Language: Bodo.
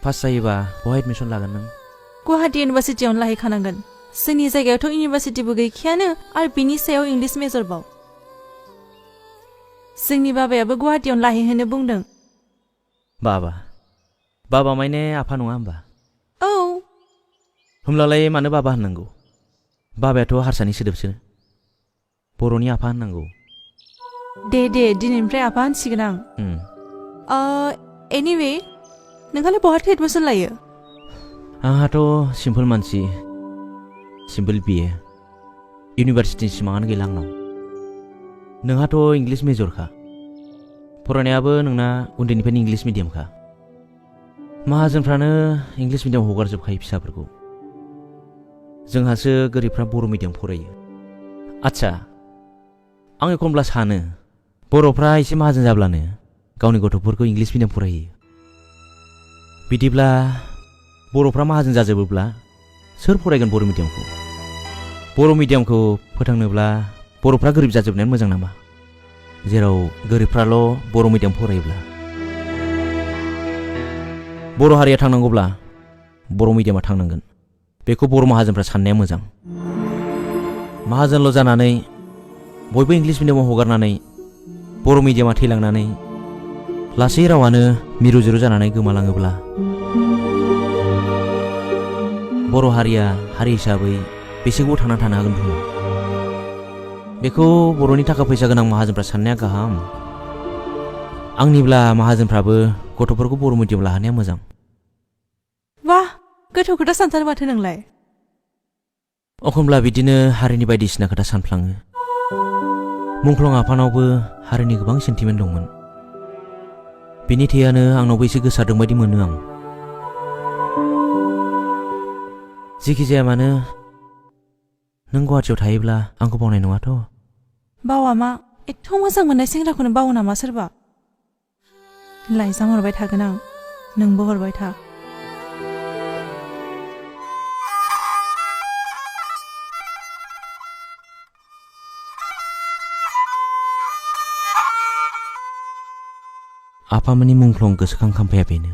पास जायोबा बहाय एडमिसन लागोन नों? गुवाहाटी इउनिभार्सिटियावनो लाहैखानांगोन। जोंनि जायगायावथ' इउनिभार्सिटिबो गैखायानो आरो बिनि सायाव इंलिस मेजरबाव। जोंनि बाबायाबो गुवाहाटीयावनो लाहैहोनो बुंदों। बाबा माने आफा नङा होमबा? औ। होमब्लालाय मानो बाबा होननांगौ? बाबायाथ' हारसानि सोदोबसो। बर'नि आफा होननांगौ। दे दिनैनिफ्राय आफा होनसिगोन आं। एनिवे नोंहालाय बहाथो एडमिसन लायो? आंहाथ' सिम्पोल मानसि, सिम्पोल बिए। इउनिभार्सिटिनि सिमाङानो गैला आंनाव। नोंहाथ' इंलिस मेजरखा। फरायनायाबो नोंना उन्दैनिफ्रायनो इंलिस मिडियामखा। माहाजोनफ्रानो इंलिस मिडियाम हगारजोबखायो फिसाफोरखौ। जोंहासो गोरिबफ्रा बर' मिडियाम फरायो। आच्छा, आं एखनब्ला सानो बर'फ्रा एसे माहाजोन जाब्लानो गावनि गथ'फोरखौ इंलिस मिडियाम फरायहोयो। बिदिब्ला बर'फ्रा माहाजोन जाजोबोब्ला सोर फरायगोन बर' मिडियामखौ? बर' मिडियामखौ फोथांनोब्ला बर'फ्रा गोरिब जाजोबनायानो मोजां नामा? जेराव गोरिबफ्राल' बर' मिडियाम फरायोब्ला। बर' हारिया थांनांगौब्ला बर' मिडियामा थांनांगोन। बेखौ बर' माहाजोनफ्रा साननाया मोजां। माहाजोनल' जानानै बयबो इंलिस मिडियामाव हगारनानै बर' मिडियामा थैलांनानै लासै रावानो मिरु जिरु जानानै गोमालाङोब्ला बर' हारिया हारि हिसाबै बेसे गोबाव थांना थानो हागोन बुङो? बेखौ बर'नि थाखा फैसा गोनां माहाजोनफ्रा साननाया गाहाम। आंनिब्ला माहाजोनफ्राबो गथ'फोरखौ बर' मिडियाम लाहोनाया मोजां। वाह, गोथौ खोथा सानथारो माथो नोंलाय। एखनब्ला बिदिनो हारिनि बायदिसिना खोथा सानफ्लाङो। मुंख्लं आफानावबो हारिनि गोबां सेन्टिमेन्ट दंमोन। बिनि थैयानो आंनावबो एसे गोसारदों बायदि मोनो आं। जेखि जाया मानो नों गुवाहाटियाव थायोब्ला आंखौ बावनाय नङाथ'? बावा मा, एथ' मोजां मोननाय सेंग्राखौनो बावो नामा सोरबा? लाइजाम हरबाय थागोन आं, नोंबो हरबाय था। आफामोननि मुंख्लं गोसोखां खाम्फाया बेनो।